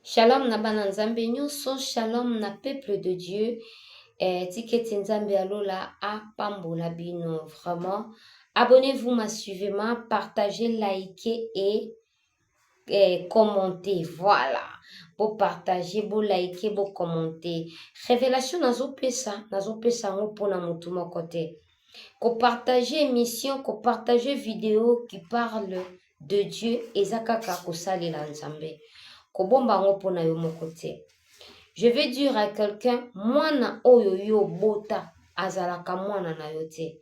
Shalom na bana Nzambe nyonso, shalom na peuple de Dieu. Eh, tiketi Nzambe ya lola apambola bino vraiment. Abonnez-vous massivement, partagez, likez et eh, commentez. Voilà. Bo partager, bo liker, bo commenter. Révélation nazopesa, nazopesa yango mpona motu moko te. Ko partager émission, ko partager vidéo qui parle de Dieu eza kaka kosalela Nzambe. Kobomba yango mpona yo moko te. Je vais dire à quelqu'un, mwana oyo yo bota azalaka mwana na yo te.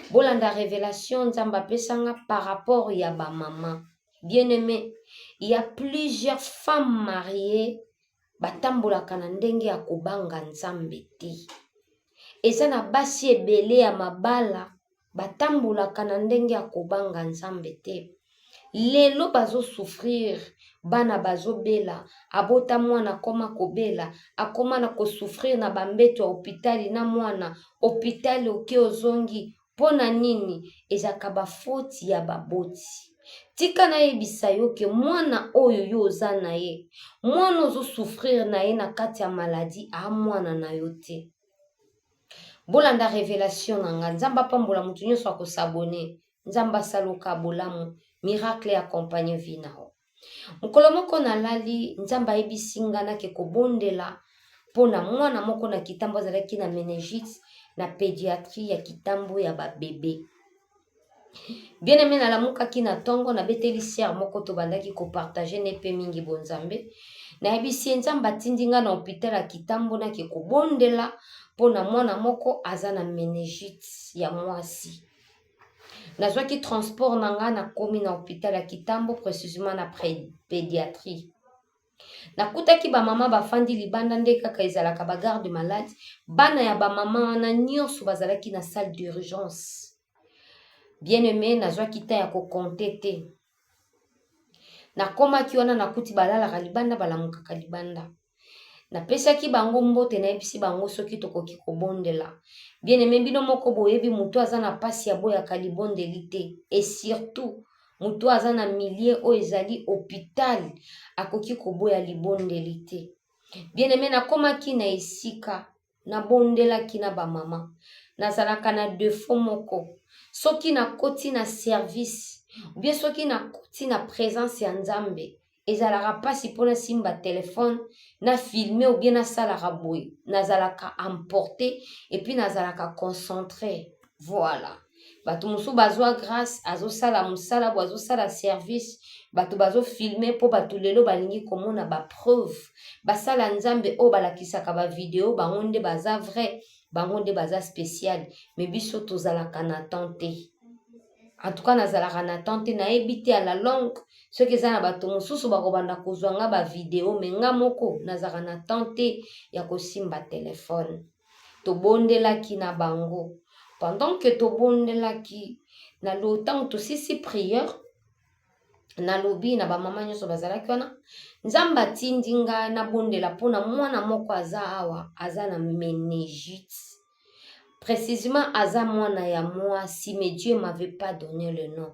Bolanda révélation Nzambe apesanga par rapport ya ba mama. Bien-aimé, il y a plusieurs femmes mariées batambolaka na ndenge ya kobanga Nzambe te. Eza na basi ebele ya mabala batambolaka na ndenge ya kobanga Nzambe te. Lelo bazosouffrir, bana bazobela, abota mwana akoma kobela, akoma na kosouffrir na bambeto ya hopitali na mwana, hopitali oke ozongi, mpo na nini? Ezalaka bafoti ya baboti. Tika nayebisa yo ke mwana oyo yo oza na ye, mwana ozosouffrir na ye na kati ya maladi, a mwana na yo te. Bolanda révélation na nga. Nzambe apambola motu nyonso akosabone. Nzambe asaloka bolamu, miracle accompagne vie na yo. Mokolo moko nalali, Nzambe ayebisi nga nake kobondela mpona mwana moko na Kitambo azalaki na méningite na pédiatrie ya Kitambo ya babebe. Bien aimé, nalamukaki na ntongo, nabeteli sœur moko tobandaki kopartage ne mpe mingi bonzambe. Nayebisi ye Nzambe atindi nga na hôpital ya Kitambo nake kobondela mpona mwana moko aza na méningite ya mwasi. Nazwaki transport na nga, nakomi na hôpital ya Kitambo, précisément na pédiatrie. Nakutaki bamama bafandi libanda nde kaka ezalaka bagarde malade. Bana ya bamama wana nyonso bazalaki na salle d'urgence. Bien aimé, nazwaki temps ya kocompter te. Nakomaki wana, nakuti balalaka libanda, balamukaka libanda. Napesaki bango mbote, nayebisi bango soki tokoki kobondela. Bien aimé, bino moko boyebi, motu aza na mpasi aboyaka libondeli te, et surtout motu aza na milieu oyo ezali hôpital akoki koboya libondeli te. Bien aimé, nakomaki na esika, nabondelaki na bamama. Nazalaka na défaut moko: soki nakoti na service ou bien soki nakoti na présence ya Nzambe, ezalaka mpasi mpona simba telefone na filme ou bien nasalaka boye. Nazalaka emporté et puis nazalaka concentré. Voilà, bato mosusu bazwa grâce, azosala mosala bo azosala service, bato bazofilme mpo bato lelo balingi komona bapreuve. Basala Nzambe oyo balakisaka bavideo, bango nde baza vrai, bango nde baza spécial, mais biso tozalaka na temps te. En tout cas, nazalaka na temps te. Nayebi te à la longue soki eza na bato mosusu bakobanda kozwa nga bavideo, mais nga moko nazalaka na temps te ya kosimba telefone. Tobondelaki na bango. Pendant que tobondelaki, na ntango tosisi prière, nalobi na bamama nyonso bazalaki wana: Nzambe atindi nga nabondela mpona mwana moko aza awa, aza na méningite, précisément aza mwana ya mwasi, mais Dieu m'avait pas donné le nom.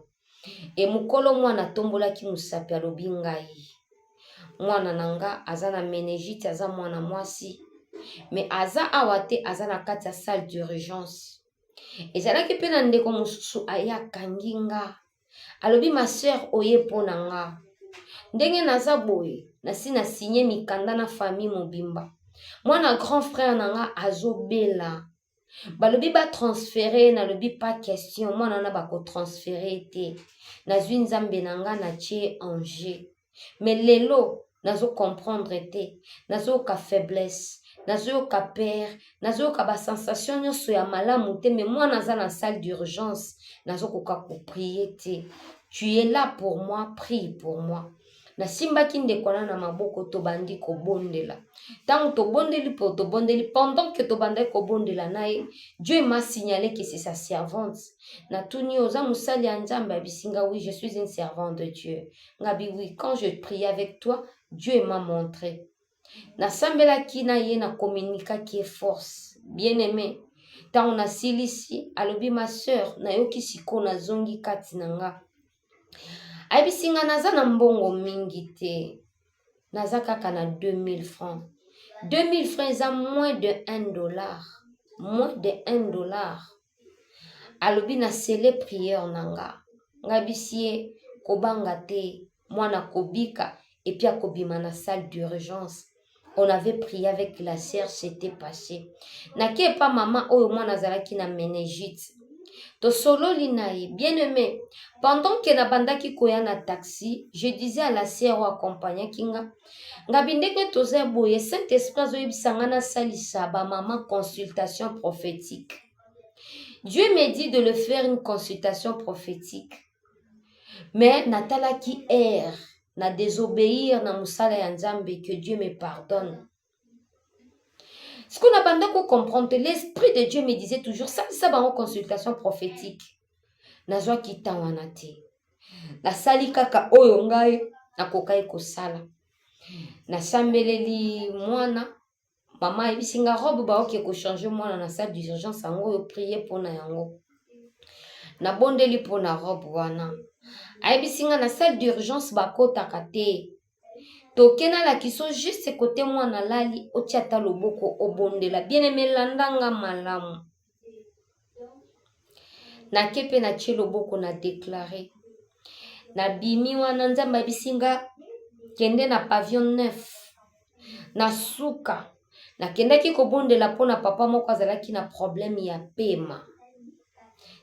E mokolo mwana atombolaki mosapi, alobi: ngai mwana na nga aza na méningite, aza mwana mwasi, mais aza awa te, aza na kati ya salle d'urgence. Ezalaki mpe na ndeko mosusu aye, akangi nga, alobi: ma sœur, oye mpo na nga ndenge naza boye, nasi na signe mikanda na famille mobimba. Mwana grand frère na nga azobela, balobi batransfere. Nalobi: pas question, mwana wana bakotransfere te. Nazwi Nzambe na nga, natie en jeu. Mais lelo nazocomprendre te, nazoyoka faiblesse, nazoyoka peur, nazoyoka basensation nyonso ya malamu te, mais mwana aza na salle d'urgence, nazokoka koprier te. Tu es là pour moi, prie pour moi. Nasimbaki ndeko wana na maboko, tobandi kobondela. Ntango tobondeli mpo tobondeli, pendant que tobandaki kobondela na ye, Dieu m'a signalé que c'est sa servante. Natuni: oza mosali ya Nzambe? Ayebisi nga: oui, je suis une servante de Dieu. Ngabi: oui, quand je prie avec toi, Dieu m'a montré. Nasambelaki na ye, nakominikaki ye force. Bien aimé, ntango nasilisi, alobi: ma sœur, nayoki sikoyo nazongi kati na nga. Ayebisi nga: naza na mbongo mingi te. Naza kaka na 2000 francs. 2000 francs eza moins de 1 dollar. Moins de 1 dollar. Alobi na sele prière na nga. Ngabisi ye kobanga te mwana kobika et puis akobima na salle d'urgence. On avait prié avec la sœur, c'était passé. Nake epa mama oyo mwana azalaki na meningite. Tosololi na ye, bien aimé. Pendant que nabandaki koya na taxi, je disais à la sœur oyo accompagnaki nga, ngabi ndenge toza boye, Saint-Esprit azoyebisa nga nasalisa ba mama consultation prophétique. Dieu me dit de le faire une consultation prophétique. Mais natalaki air na désobéir na mosala ya Nzambe, que Dieu me pardonne. Ce qu'on a banda ko comprendre, l'esprit de Dieu me disait toujours salisa bango consultation prophétique. Nazwaki temps wana te. Nasali kaka oyo ngai nakokaki kosala. Nasambeleli mwana, mama ayebisi nga robe baoke kochange mwana na salle d'urgence yango oyo prie mpona yango. Nabondeli mpona robe wana. Ayebisi nga na salle d'urgence bakotaka te. Toke nalakisa juste kote mwana alali, otia ata loboko obondela. Bien aimé, landa nga malamu. Nake mpe natie loboko na déclare. Nabimi wana Nzambe ayebisi nga kende na pavillon 9. Na suka nakendaki kobondela mpona papa moko azalaki na problème ya pema.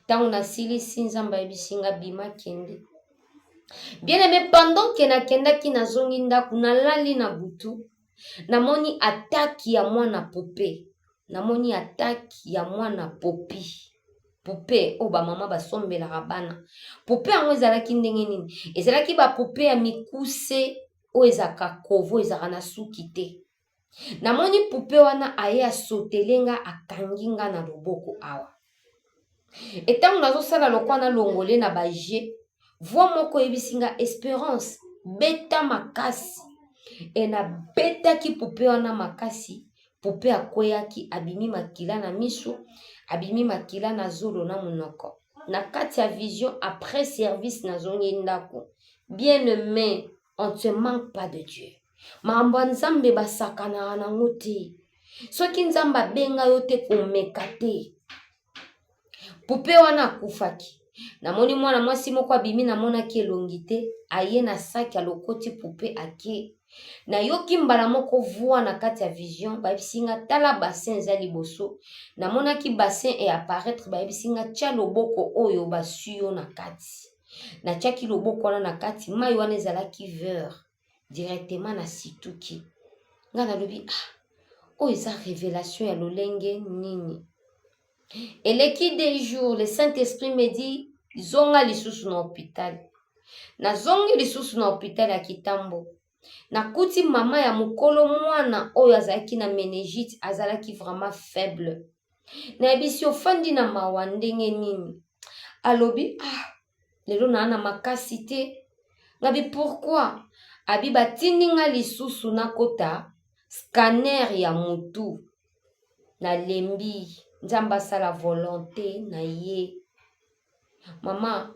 Ntango nasilisi Nzambe ayebisi nga bima kende. Bien aimé, pendant que nakendaki nazongi ndako, nalali na butu, namoni attaque ya mwana poupée. Namoni attaque ya mwana popi. Poupée oyo bamama basombelaka bana. Poupée yango ezalaki ndenge nini? Ezalaki ba poupée ya mikuse oyo ezalaka kovo, ezalaka na suki te. Namoni poupée wana aye asotele nga, akangi nga na loboko awa. Etango nazosala lokwa nalongole na baje, voix moko eyebisi nga Espérance, beta makasi. E nabetaki poupée wana makasi, poupée akweyaki, abimi makila na miso, abimi makila na zolo na monoko. Na kati ya vision, après service nazongi ndako. Bien aimé, on ne se manque pas de Dieu. Makambo ya Nzambe basakanaka nango te. Soki Nzambe abenga yo te, komeka te. Poupée wana akufaki. Namoni mwana mwasi moko abimi, namonaki elongi te, aye na saki alokoti poupée ake. Nayoki mbala moko voix na kati ya vision, bayebisi nga tala bassin eza liboso. Namonaki bassin e apparaître, bayebisi nga tia loboko oyo basui yo na kati. Natiaki loboko wana na kati, mai wana ezalaki vert. Directement nasituki. Nga nalobi ah, oyo eza révélation ya lolenge nini? Eleki des jours, le Saint-Esprit me dit zonga lisusu na hôpital. Nazongi lisusu na hôpital ya Kitambo. Nakuti mama ya mokolo mwana oyo azalaki na méningite, azalaki vraiment faible. Nayebisi ofandi na mawa ndenge nini? Alobi ah, lelo naa na makasi te. Ngabi pourquoi? Abi batindi nga lisusu nakota scanner ya mutu. Nalembi, Nzambe asala volonté na ye. Mama,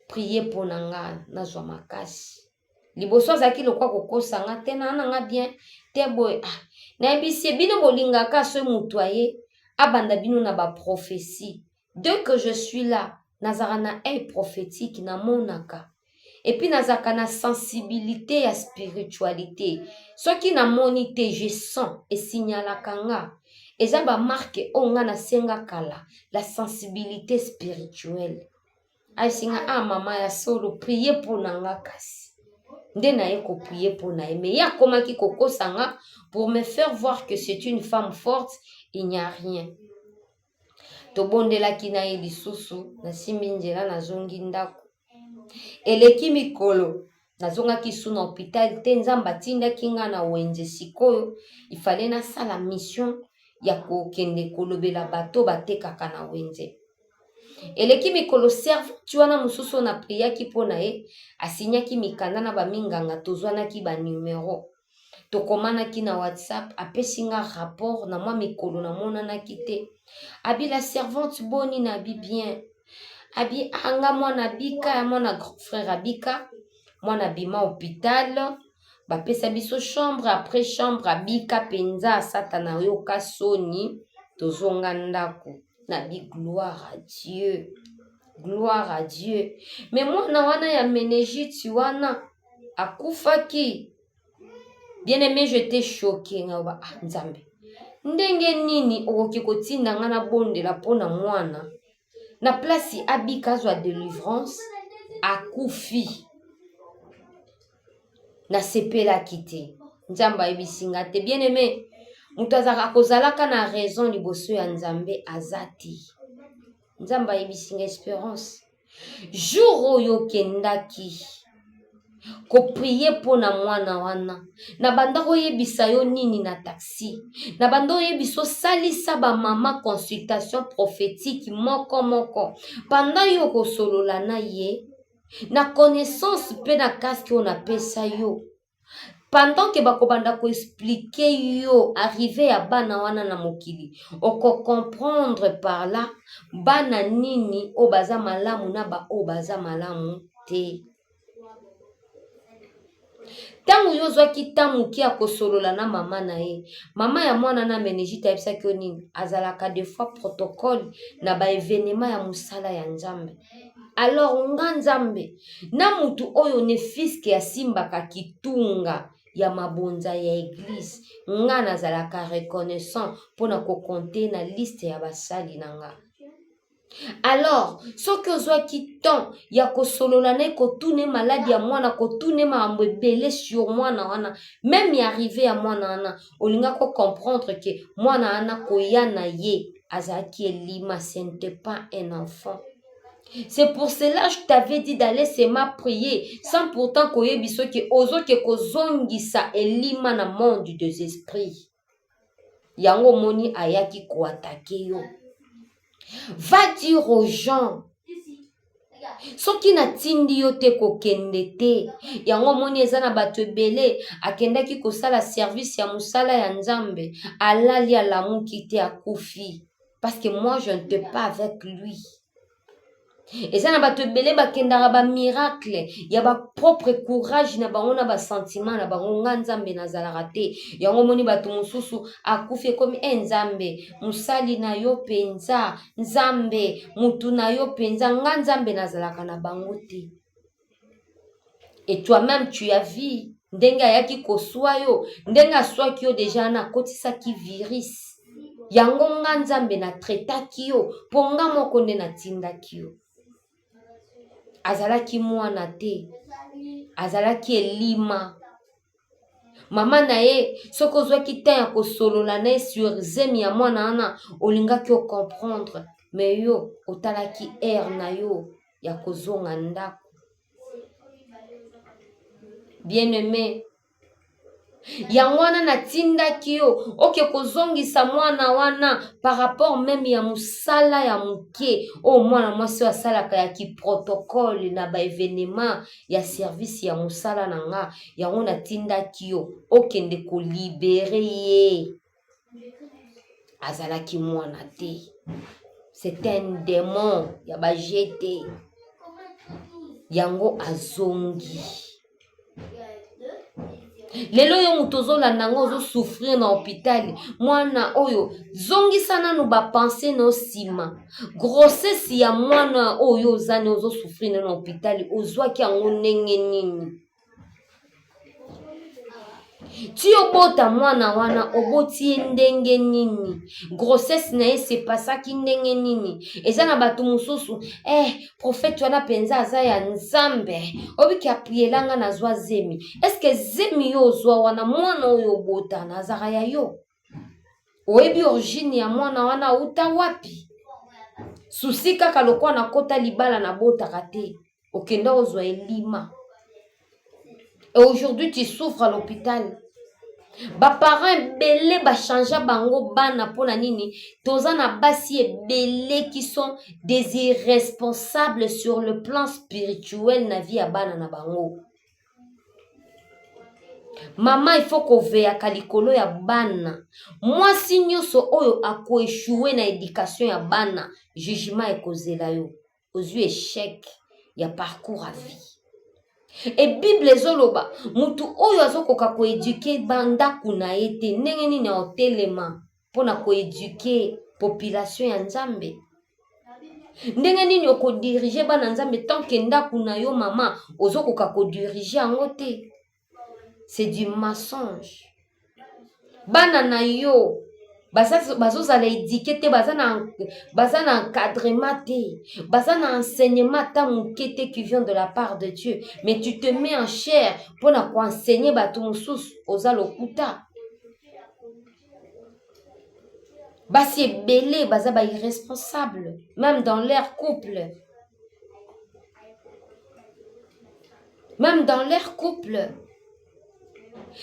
prie mpo na nga nazwa makasi. Liboso azalaki lokwa kokosa nga te na nga bien te boye. Ah, nayebisi ye bino bolingaka so mutu aye abanda bino na baprophétie. Dès que je suis là, nazalaka na œil prophétique, namonaka. Et puis nazalaka na sensibilité ya spiritualité. Soki namoni te, je sens, esignalaka nga. Eza bamarke oyo nga nasenga kala, la sensibilité spirituelle. Ayebisi nga ah mama ya solo, prie mpo na nga kasi. Nde naye koprie mpo na ye. Mais ye akomaki kokosa nga pour me faire voir que c'est une femme forte, il n'y a rien. Tobondelaki na ye lisusu, nasimbi nzela nazongi ndako. Eleki mikolo, nazongaki su na hôpital te, Nzambe atindaki nga na wenze sikoyo, ifale nasala mission ya kokende kolobela bato batekaka na wenze. Eleki mikolo, servante wana mosusu oyo napriaki mpo na ye asinyaki mikanda na baminganga, tozwanaki banumero, tokomanaki na WhatsApp, apesi nga rapport na mwa mikolo namonanaki te. Abi la servante boni? Na abi bien. Abi anga mwana abika, ya mwana grand frère abika, mwana abima hôpital. Bapesa biso chambre après chambre, abika mpenza satana ayoka soni, tozonga ndako. Na bi gloire à Dieu. Gloire à Dieu. Mais mwana wana ya menegite wana akufaki. Bien aimé, j'étais choqué nga ba ah Nzambe. Ndenge nini okoki kotinda nga nabondela mpo na mwana na place abika azwa delivrance akufi. Nasepelaki te. Nzambe ayebisi nga te. Bien aimé, moto azalaka kozalaka na raison liboso ya Nzambe aza te. Nzambe ayebisi nga Esperance. Jour oyo okendaki koprie mpo na mwana wana, na banda koyebisa yo nini na taxi, na banda oyebisa osalisa ba mama consultation prophétique moko moko pendant yo kosolola na ye na connaissance mpe na casque oyo napesa yo. Pendant que bakobanda ko expliquer yo arrivee ya bana wana na mokili, oko comprendre par là bana nini oyo baza malamu na ba oyo baza malamu te. Ntango yo ozwaki temps moke ya kosolola na mama na ye, mama ya mwana na menegite ayebisaki yo nini? Azalaka des fois protocole na ba evenement ya mosala ya Nzambe. Alors nga Nzambe na mutu oyo ne fiske asimbaka kitunga ya mabonza ya eglise, nga nazalaka reconnaissant mpona kokonte na liste ya basali na nga. Alors soki ozwaki temps ya kosolola na ye, kotuna maladi ya mwana, kotuna makambo ebele sur mwana wana, meme ya arrive ya mwana wana, olingaki kocomprendre ke mwana wana koya na ye azalaki elima, ce n'était pas un enfant. C'est pour cela je t'avais dit d'aller seulement prier sans pourtant koyebi soki ozoke kozongisa elima na monde des esprits. Yango omoni ayaki koatake yo. Va dire aux gens soki natindi yo te kokende te. Yango omoni eza na bato ebele akendaki kosala service ya mosala ya Nzambe, alali alamuki te, akufi. Parce que moi je n'étais pas avec lui. Eza na bato ebele bakendaka ba miracle ya ba propre courage na bango na ba sentiment na bango. Nga Nzambe nazalaka te. Yango omoni bato mosusu akufi ekomi e Nzambe mosali na yo mpenza, Nzambe mutu na yo mpenza. Nga Nzambe nazalaka na bango te. Et toi-même tu as vu ndenge ayaki koswa yo, ndenge aswaki yo deja wana akotisaki virus. Yango nga Nzambe na traitaki yo po nga moko nde natindaki yo. Azalaki mwana te, azalaki elima. Mama na ye soki ozwaki temps ya kosolola na ye sur zemi ya mwana wana, olingaki ocomprendre. Mais yo otalaki heure na yo ya kozonga ndako. Bien-aimé, yango wana natindaki yo oke kozongisa mwana wana par rapport meme ya mosala ya moke oyo mwana mwasi oyo asalaka ya kiprotocole na ba evenement ya service ya mosala na nga. Yango natindaki yo okende kolibere ye. Azalaki mwana te, c'est un démon ya ba jete. Yango azongi. Lelo yo moto ozolanda ngo ozosouffrir na hôpital, mwana oyo zongisa nanu ba pensée na nsima. Grossesse ya mwana oyo oza ne ozosouffrir na hôpital, ozwaki yango ndenge nini? Ti obota mwana wana oboti ye ndenge nini? Grossesse na ye se pasaki ndenge nini? Eza na bato mosusu prophète wana mpenza aza ya Nzambe, obiki aprielanga nazwa zemi. Est-ce zemi yo ozwa wana mwana oyo obota nazaka ya yo? Oyebi origine ya mwana wana auta wapi? Susi kaka lokwa nakota libala nabotaka te, okenda ozwa elima. Et aujourd'hui tu souffres à l'hôpital. Ba parents ebele ba changea bango bana mpona nini? Toza na basi ebele qui sont des irresponsables sur le plan spirituel na vie ya bana na bango. Mama, il faut koveyaka likolo ya bana. Mwasi nyonso oyo akoéchouer na éducation ya bana, jugement ekozela yo. Ozwi échec ya parcours à vie. E Bible ezoloba mutu oyo azokoka koeduke bandako na ye te, ndenge nini aotelema mpo na koeduke population ya Nzambe? Ndenge nini okodirige bana Nzambe tant que ndako na yo mama ozokoka kodirige yango te? C'est du mensonge. Bana na yo bazozala éduqué te, baza na encadrement te, baza na enseignement ata moke te qui vient de la part de Dieu, mais tu te mets en chair mpona koenseigner bato mosusu. Oza lokuta. Basi ebele baza ba irresponsable même dans leur couple, même dans leur couple.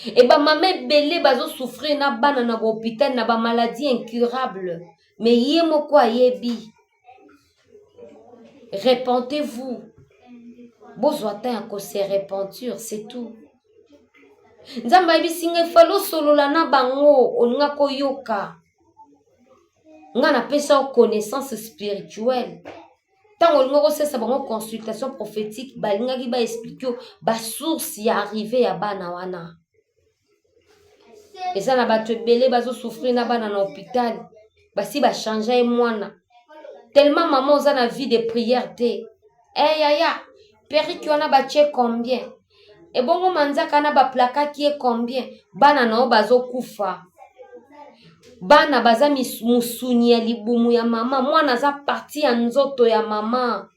E bamama ebele bazosouffrir na bana na bahôpital na bamaladie incurable, mais ye moko ayebi. Repentez-vous, bozwa temps ya kose repentir, c'est tout. Nzambe ayebisi ngai falo osolola na bango, olinga koyoka nga napesa yo connaissance spirituelle. Ntango olinga kosesa bango consultation prophétique, balingaki baexplike yo basource ya arrivée ya bana wana. Eza na bato ebele bazosouffrir na bana na hôpital, basi bachange ye mwana tellement mama oza na vie de prière te. Eh yaya, perruque wana batie combien? Ebongo manzaka na baplakaki ye combien? Bana na yo bazokufa, bana baza musuni ya libumu ya mama, mwana aza parti ya nzoto ya mama.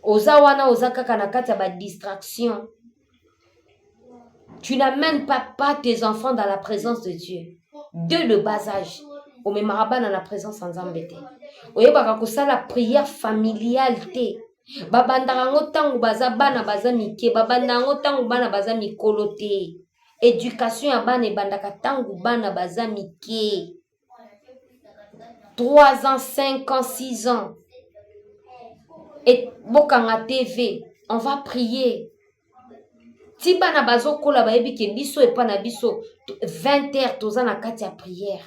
Oza wana oza kaka na kati ya ba distraction. Tu n'amènes pas tes enfants dans la présence de Dieu dès le bas âge. Omemaka bana na présence ya Nzambe te. Oyebaka kosala prière familiale te. Babandaka yango ntango baza bana baza mike, babanda yango ntango bana baza mikolo te. Éducation ya bana ebandaka ntango bana baza mike. 3 ans, 5 ans, 6 ans. Et bokanga TV, on va prier. Ti bana bazokola bayebi ke biso epa na biso 20 heures toza na kati ya prière.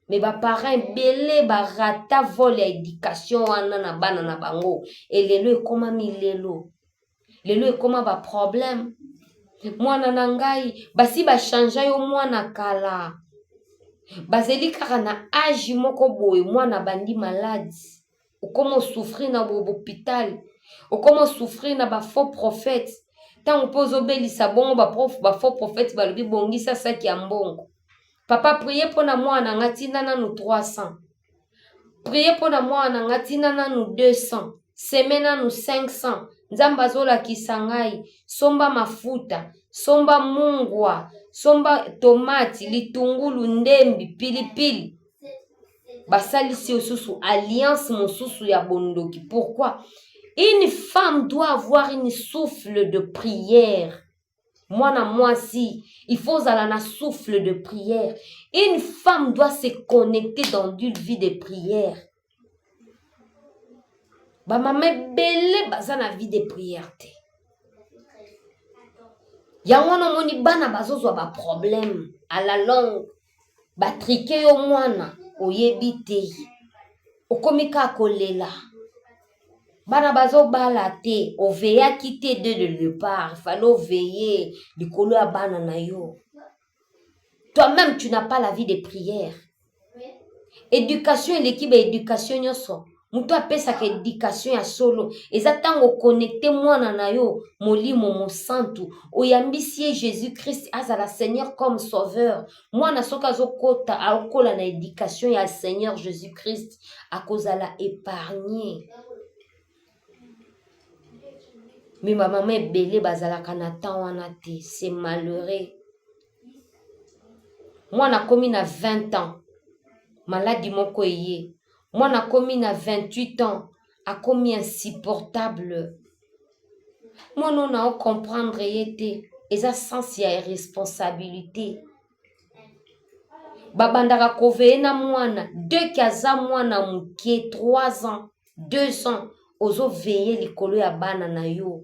Mais ba parents ebele barata vol ya éducation wana na bana na bango. E lelo ekoma milelo. Lelo ekoma ba problème. Mwana na ngai basi bachangea yo mwana kala. Bazeli kaka na age moko boye mwana bandi malade. Okoma osouffrir na hôpital, okoma osouffrir na ba faux prophètes. Ntango mpe ozobelisa bongo ba faux prophètes balobi bongisa saki ya mbongo. Papa prie mpona mwana nga tina nanu 300. Prie mpona mwana nga tina nanu 200. Seme nanu 500. Nzambe azolakisa ngai somba mafuta, somba mungwa, somba tomati, litungulu, ndembi, pilipili. Basalisi osusu alliance mosusu ya bondoki. Pourquoi? Une femme doit avoir une souffle de prière. Mwana mwasi, il faut ozala na souffle de prière. Une femme doit se connecter dans une vie de prière. Ba mama ebele baza na vie de prière te. Yango wana omoni bana bazozwa ba problème à la longue. Batrike yo mwana oyebi te, okomi kaka kolela. Bana bazobala te, oveyaki te dès le départ, fallait oveiller likolo ya bana na yo. Toi-même tu n'as pas la vie de prière. Éducation eleki ba éducation nyonso. Moto apesaka éducation ya solo eza ntango okonekte mwana na yo molimo mosantu, oyambisi ye Jésus Christ azala Seigneur comme sauveur. Mwana soki azokota akola na éducation ya Seigneur Jésus Christ, akozala épargné. Mais bamama ebele bazalaka na temps wana te, c'est malheureux. Mwana akomi na 20 ans, maladi moko eye. Mwana akomi na 28 ans, akomi insupportable. Mwana oyo nao comprendre ye te, eza sens ya irresponsabilité. Babandaka koveye na mwana dès que aza mwana moke 3 ans, 2 ans, ozoveye likolo ya bana na yo.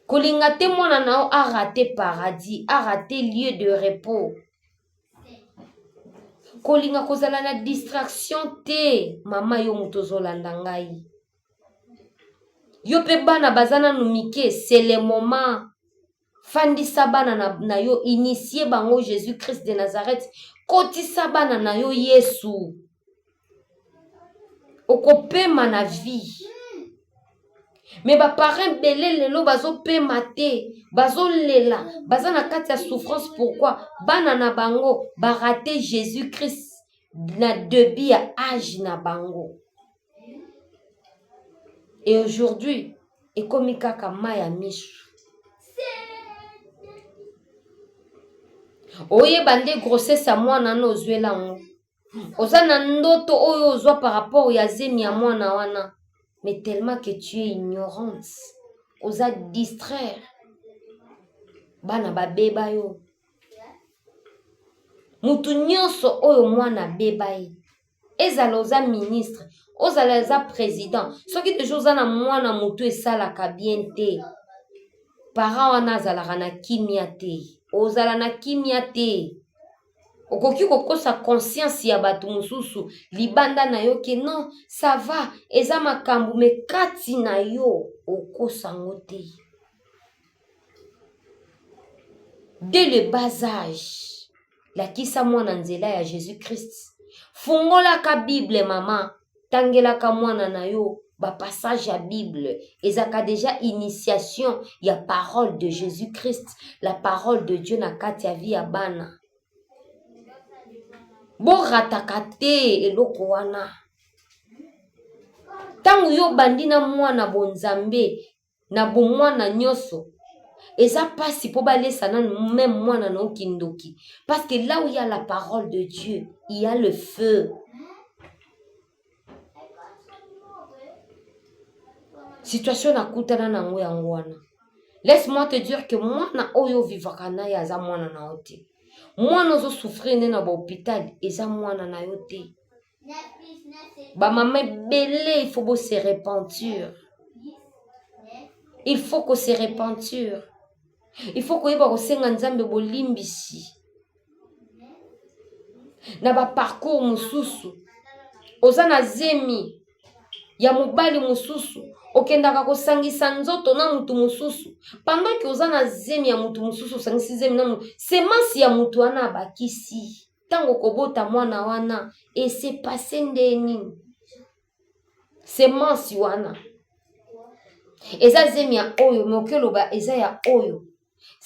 Kolinga te mwana na yo arate paradis, arate lieu de repos. Kolinga kozala na distraction te, mama yo moto ozolanda ngai. Yo mpe bana baza nanu mike, c'est le moment. Fandisa bana na, na yo, initie bango Jésus Christ de Nazareth. Kotisa bana na yo Yesu. Okopema na vie. Me ba parents ebele lelo bazopema te, bazolela, baza na kati ya souffrance pourquoi? Bana na bango ba rate Jésus Christ na debut ya age na bango. Et aujourd'hui, ekomi kaka mai ya misu. Oyeba nde grossesse ya mwana wana ozwela yango. Oza na ndoto oyo ozwa par rapport ya zemi ya mwana wana. Mais tellement que tu es ignorante, oza distraire. Bana babeba yo. Mutu nyonso oyo mwana abeba ye. Ezala oza ministre, ozala oza president, soki deja oza na mwana mutu esalaka bien te, parent wana azalaka na kimia te. Ozala na kimia te. Okoki kokosa conscience ya bato mosusu libanda na yo ke non, ça va, eza makambo, mais kati na yo okosa yango te. Dès le bas âge, lakisa mwana nzela ya Jesus Christ. Fungolaka Bible mama, tangelaka mwana na yo ba passage ya Bible. Ezaka deja initiation ya parole de Jesus Christ, la parole de Dieu na kati ya vie ya bana. Borataka te eloko wana. Ntango yo obandi na mwana bonzambe, na bomwana nyonso eza pasi mpo balesa nanu meme mwana na yo kindoki parce que là où il y a la parole de Dieu il y a le feu situation nakutana na yango yango wana laisse-moi te dire que mwana oyo ovivaka na ye aza mwana na yo te mwana ozosouffrir nde na bahôpital eza mwana na yo te Ba mama ebele il faut bo se repentir. Il faut ko se repentir. Il faut koyeba kosenga Nzambe bolimbisi. Na ba parcours mosusu oza na zemi ya mobali mosusu okendaka kosangisa nzoto na mutu mosusu pendant que oza na zemi ya mutu mosusu osangisi zemi na mutu semence ya mutu wana abakisi Ntango okobota mwana wana ese passe nde nini? Semence wana eza zemi ya oyo me oki oloba eza ya oyo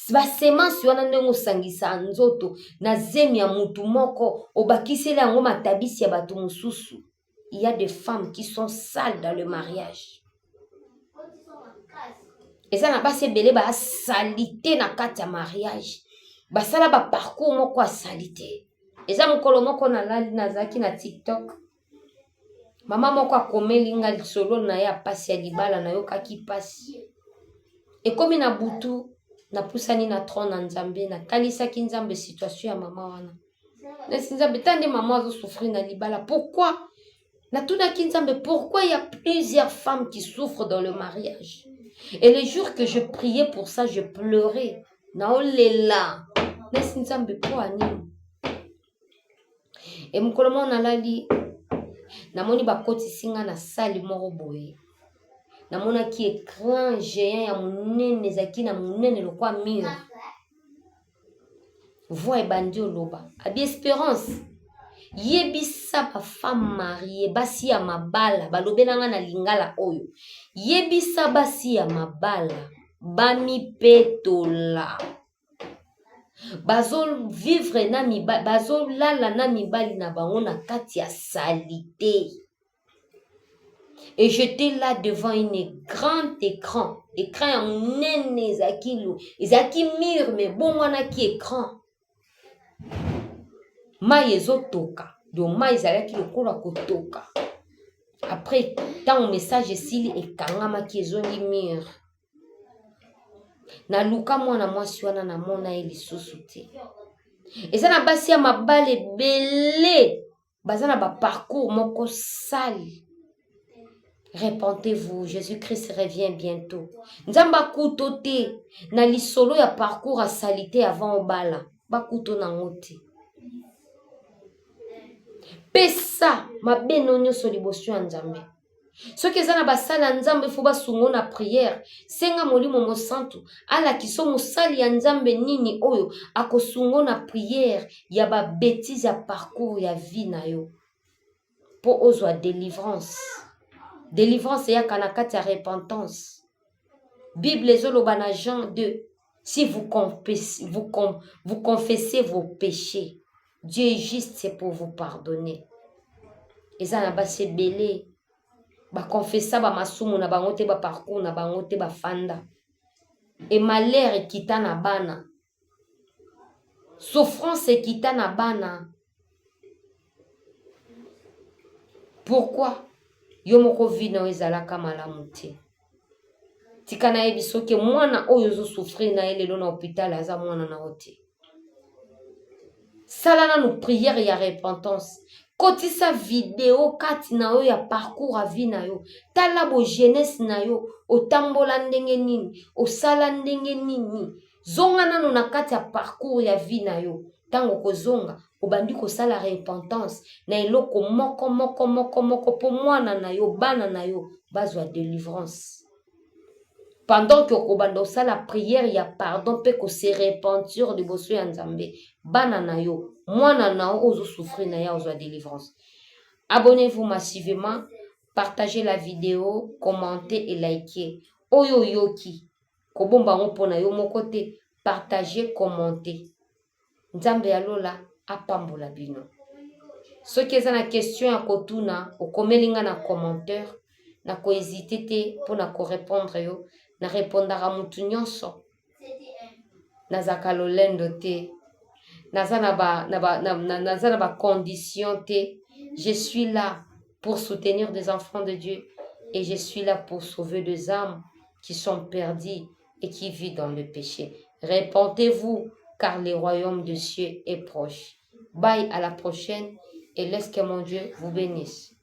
basemence wana ndenge osangisa nzoto na zemi ya mutu moko obakiseli yango matabisi ya bato mosusu il y a des femmes qui sont sales dans le mariage eza na basi ebele basalite na kati ya mariage basala baparcours moko ya salite eza mokolo moko nalali nazalaki na tiktok mama moko akomeli nga lisolo na ye ya mpasi ya libala nayokaki mpasi ekomi na butu napusani na tron na nzambe natalisaki nzambe situation ya mama wana nasi nzambe ta nde mama azosouffrir na libala pourquoi natunaki nzambe pourquoi il y a plusieurs femmes qui souffrent dans le mariage et le jour que je priais pour ça je pleurais naolela nasi nzambe mpo ya nini e mokolo moko nalali namoni bakotisi nga na sali moko boye namonaki écran géant ya monene ezalaki na monene lokwa mur Voix ebandi oloba. Abi Esperance, yebisa ba femme marie, basi ya mabala, balobela nga na lingala oyo. Yebisa basi ya mabala bamipetola. Bazo vivre na mibali, bazo lala na mibali na bango na kati ya salite. Et j'étais là devant une grand écran. Écran ya monene ezalaki ezalaki mur mais ebongwanaki écran. Mai ezotoka. Donc mai ezalaki lokola kotoka. Après ntango message esili ekangamaki ezongi mur. Naluka mwana mwasi wana namona ye lisusu te. Eza na basi ya mabala ebele baza na ba parcours moko sale repentez-vous jésus-christ revient bientôt nzambe akuto te na lisolo ya parcours ya salite avant obala bakuto nango te pesa mabe no nyonso liboso ya nzambe. Soki eza na basali ya Nzambe fo basunga yo na prière, senga Molimo Mosantu alakisa yo mosali ya Nzambe nini oyo akosunga yo na prière ya ba betises ya parcours ya vie na yo mpo ozwa delivrance. Delivrance eyaka na kati ya repentance. Bible ezoloba na Jean 2, si vous confessez, vous, vous confessez vos péchés, Dieu est juste pour vous pardonner. Eza na basi ebele bakonfesa bamasumu na bango te, baparcours na bango te, bafanda e malheur ekita na bana, souffrance ekita na bana. Pourquoi yo moko vie na yo ezalaka malamu te? Tika nayebi soki mwana oyo ozosouffrir na ye lelo na hôpital aza mwana na yo te. Sala nanu prière ya repentance. Kotisa video kati na yo ya parcours ya vie na yo. Tala bo jeunesse na yo, otambola ndenge nini, osala ndenge nini. Zonga nanu na kati ya parcours ya vie na yo. Ntango okozonga, obandi kosala repentance na eloko moko moko moko moko mpo mwana na yo, bana na yo bazwa delivrance. Pendant que okobanda osala prière ya pardon mpe ko se repentir liboso ya Nzambe, bana na yo, mwana na yo ozo souffrir na ye ozwa delivrance. Abonnez-vous massivement, partagez la vidéo, commentez et likez. Oyo oyoki, kobomba yango mpo na yo moko te, partagez, commentez. Nzambe ya lola apambola bino. Soki eza na question ya kotuna, okomeli nga na commentaire, na ko hésiter te mpo na ko répondre yo. Na répondaka mutu nyonso. Nazalaka lolendo te. Naza na ba, na ba, na, na, naza na ba condition te. Je suis là pour soutenir des enfants de Dieu et je suis là pour sauver des âmes qui sont perdues et qui vivent dans le péché. Répentez-vous, car le royaume de cieux est proche. Bye, à la prochaine et laisse que mon Dieu vous bénisse.